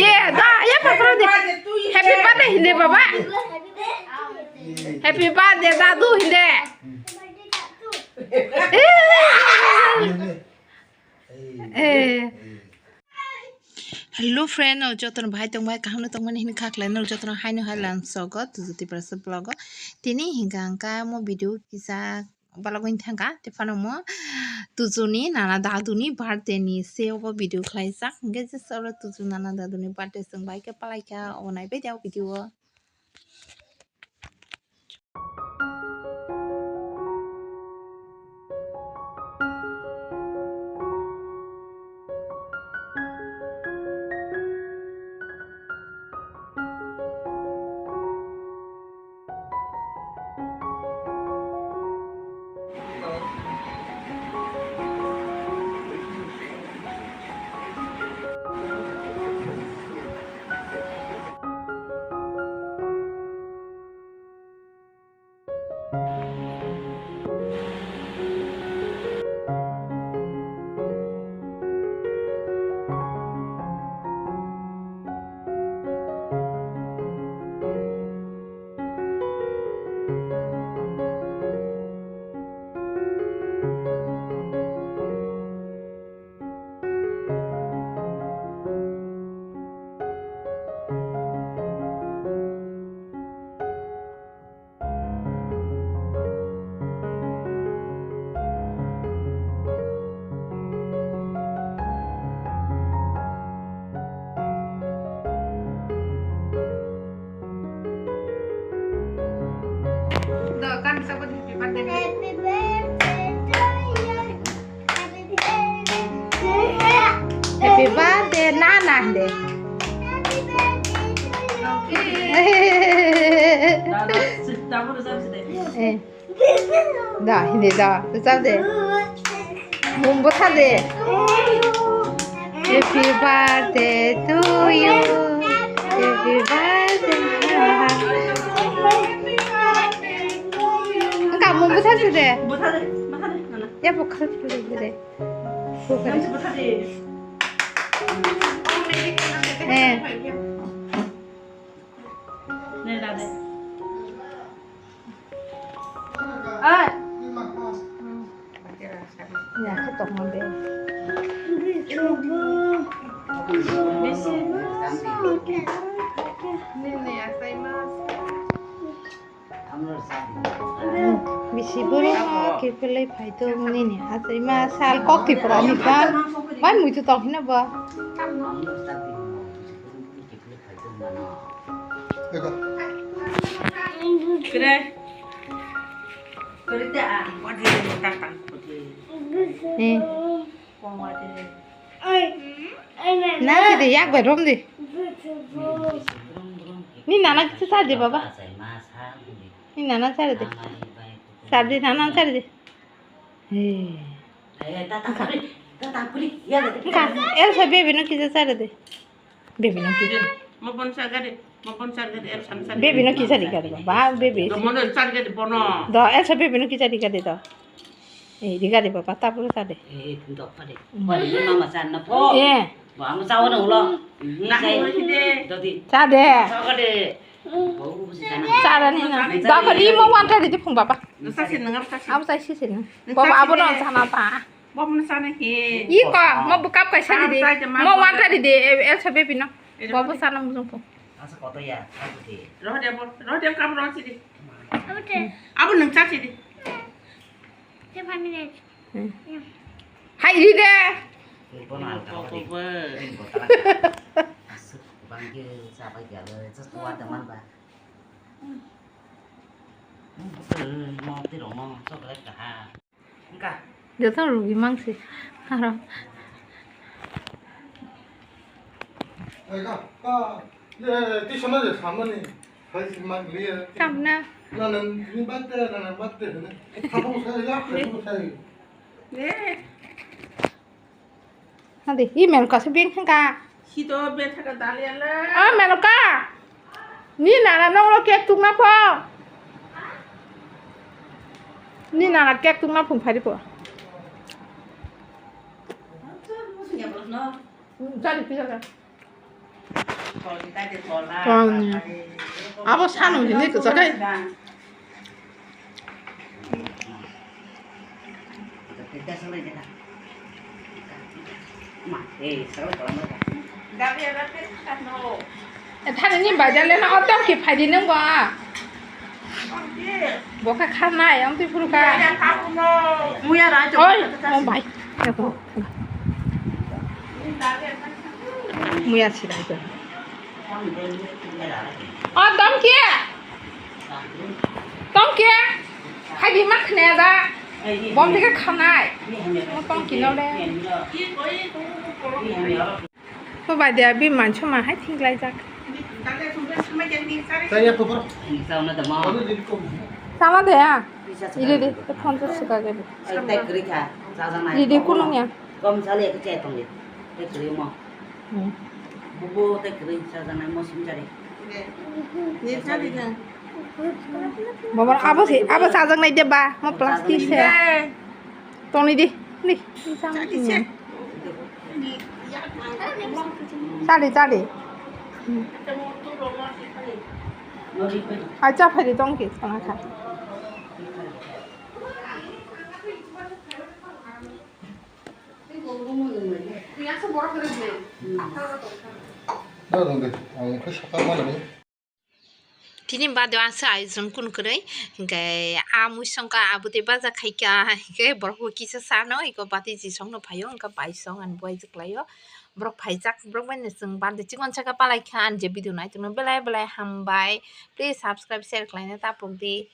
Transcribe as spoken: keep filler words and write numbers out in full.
Ye, da, ye, patro de. Happy birthday hindi, baba. Happy birthday, dadu hindi. Eh. Hello friend, o jotono bahai tongbai, kaham no tongmani hini kha khlai, no jotono haino hai lang sogo, tuju Tiprasa vlog o. Tini hinka hinka mo video kisa balagwini thangka, te phano mo tujuni nana daduni birthday ni se obo video khlaijak, hinke je soro tuju nana daduni birthday chwng bai khe palaikha, obo naibai de o video o. Do, kan bisa buat happy birthday. Happy birthday to you. Happy birthday to you. Happy birthday, nana, hindi. Happy birthday to you. Okay. Dada, sit, tamu resep sih deh. Eh. Da, hindi da. Resep deh. Mum bwtha de. Happy birthday to you. Happy birthday. Engka mum bwtha se de. Bwtha de, bwtha de, nana. Ya bo khal khal de. Nana bwtha de. Eh. Ne, da de. Ai. Ya, khe tongma de. Nini achaima. Bisi borok no kiphilwi phai tong nini achaima sal kok Tripura ni kha. Bai muitu tong hino bo. Kre. Kre ta, wadi ta ta kudi. Eh. Kong wadi. Na sidi yak bai rom di. Ni nana kichu sar di baba. Ni nana sar di. Sar di, nana sar di. He. Engka, Elsa baby no kisa sari de. Baby no kisa. Mo bon sa gari, mo bon sa gari, Elsa sa. Baby no kisa di gari ba, baby. Do mo no sa gari bono. Do Elsa baby no kisa di gari do. Eh, di gari ba, pata pura sa de. Eh, do pa de. Wali mama sa na po. Eh. Ba mo sa wono ulo. Na mo de. Do di. Sa de. Sa gari. Sarani na. Dakar imo wanta di phung baba. Nasa sin nang apa sih? Abo sai si sin. Baba abo no sana ta. Baba no sana he. Iko mo bukap kai sani di. Mo wanta di de Elsa baby no. Baba sana mujung phung. Asa koto ya, aku di. Roh dia bo, roh dia kam roh sini. Abo nang sa sini. Five minutes. Hmm. Hai, ini deh. Ini pun alka. Asuk bangke siapa ya lo, terus kuat teman, Pak. Hmm, mau tidur, mau coklat kah? Enggak. Joto rugi mangsi. Aro. Ega, ka, ye, ti sana je samani. Hai si mang liya. Kamna. Na na ni batte, na na batte ne. Kamu saya, kamu saya. Ye. Hadi, i Meloka se beng thangka. Sito beng thangka dali ala. Ah, Meloka. Ni nana nonglo cake tukna pho. Ni nana cake tukna phung phari pho. Tong. Abo sano hini kwchak kai. Thani ni bazar le na o tong ki phai di nung ba. Bo kha kha nai, ang twi phuru kha. Muya ra chok. Oi, oh bai. Muya sirai ko. O tong ki? Tong ki? Khai di ma khne da. Bom thike kha nai. O tong ki no le. Bo bai de abi mancho ma hai thik lai jak. Sama de ya. Iri de, te phone to sika ge. Iri de kunung ya. Kom sale ke cai tong de. Te kri mo. Hmm. Bubu te kri sa jana mo sum jari. Baba abo se, abo sa jang nai de ba, mo plastic se. Tong ni di, ni, ni chang. Chadi, chadi. Ai cha phai di tong ki, sana kha. Tini bade ang se ayojon kun kwrwi, hinkhe a mwisong ka abo tei baja khaikha, hinkhe borok bo kisa sano, eko bati jisong no phaio, hinkhe baisong ani buai kwlaio, borok phaijak, borok bai no chwng bande chikon saka palai kha, ani je video nai tongno belai belai hambai, please subscribe, share khlaina ta pok di.